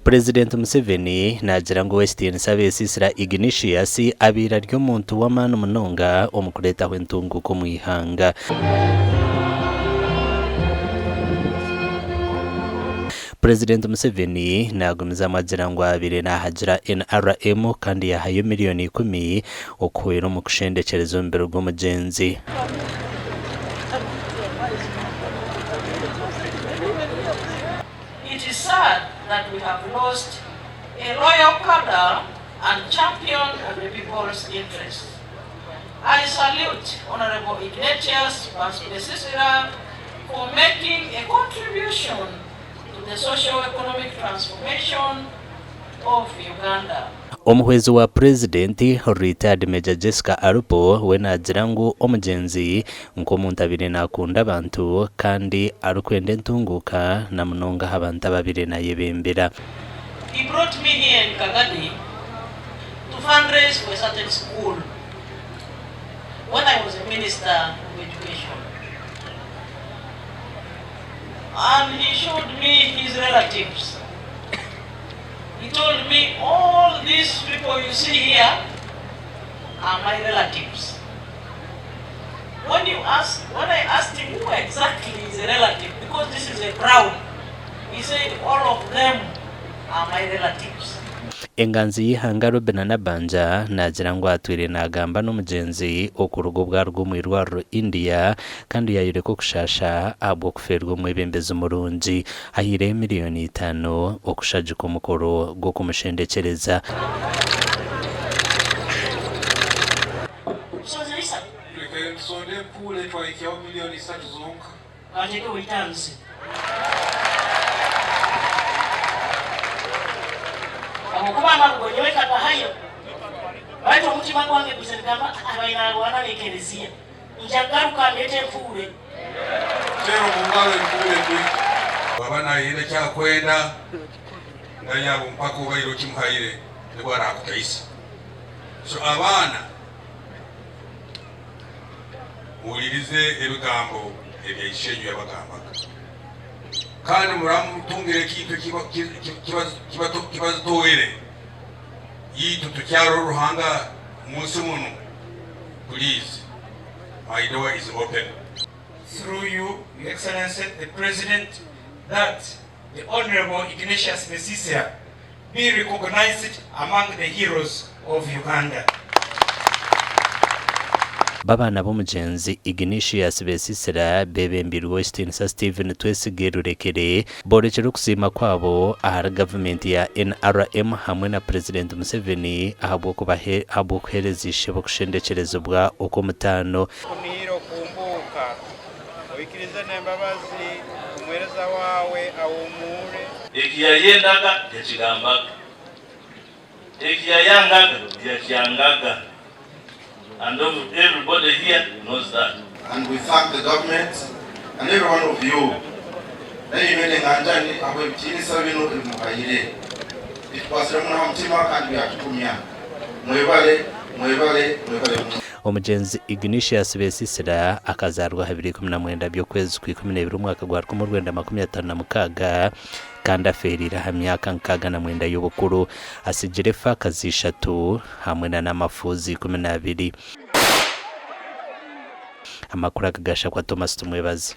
Purezidenti Museveni naagira ngu Ow'ekitiinisa Besisira Ignatius abaire ari omuntu w'amaani munonga omu kureetaho entunguuka omu ihanga. Purezidenti Museveni naagumizamu agira ngu abaire naahagira NRM kandi yaahayo miriyoni ikumi okuhwera omu kushendekyereza omubiri gw'omugyenzi. It is sad that we have lost a loyal cadre and champion of the people's interests. I salute Honourable Ignatius Besisira for making a contribution to the socio-economic transformation of Uganda. Omuhwezi wa Purezidenti, Retired Major Jessica Alupo we naagira ngu omugyenzi nk'omuntu abaire naakunda abantu kandi arikwenda entunguuka na munonga aha bantu ababaire nayebembera. He brought me here in Kagadi to fundraise for a certain school when I was a minister of education and he showed me his relatives. He told me all these people you see here are my relatives. When you ask, when I asked him who exactly is a relative, because this is a crowd, he said all of them are my relatives. Enganzi y'eihanga Robinah Nabbanja naagira ngu atwire naagamba n'omugyenzi okuruga obu aruga omu irwariro India kandi yaayoreka okushaasha ahabw'okufeerwa omwebembezi murungi. Ahaireyo miriyoni itaano okushagika omukoro gw'okumushendekyereza. Twikaire nitusonda empuule twahikyaho milioni isatu zonka. Teera omu ngaro empuule ndwi. Bwaba nayenda eki akwenda, nganyabo mpaka obaire okimuhaire nibwo arakutaisa. So abaana muhuririze ebigambo ebya ishenyu yabagambaga kandi muraba mutungire ekintu ekibazitoire itwe tukyarora Ruhanga omunsi munu please my door is open. Through you, Your Excellency the President, that the Honourable Ignatius Besisira be recognised among the heroes of Uganda. B'abaana b'omugyenzi Ignatius Besisira beebembeirwe Ow'ekitiinisa Stephen Twesige Rurekere boorekire okusiima kwabo ahari gavumenti ya NRM hamwe na Purezidenti Museveni ahabw'okuheereza ishebo okushendekyerezibwa okw'omutaano. Kunihira okumbuuka, oikirize n'embabazi omuheereza waawe ahuumure. Eki yayendaga yakigambaga, eki yayangaga yakyangaga and everybody here knows that. And we thank the government and every one of you nainywe n'enganjani ahabw'ebitiinisa binu ebi muhaire. Bitukwasire muno ha mutima kandi byatugumya. Mwebale, mwebale, mwebale muno. Omugyenzi Ignatius Besisira akazaarwa aha biro 19 by'okwezi kwa 12 omwaka gwa 1956 kandi afeereire aha myaka 69 y'obukuru. Atsigire efaakazi ishatu hamwe na n'amafuuzi 12. Amakuru aga gashakwa Thomas Tumwebaze.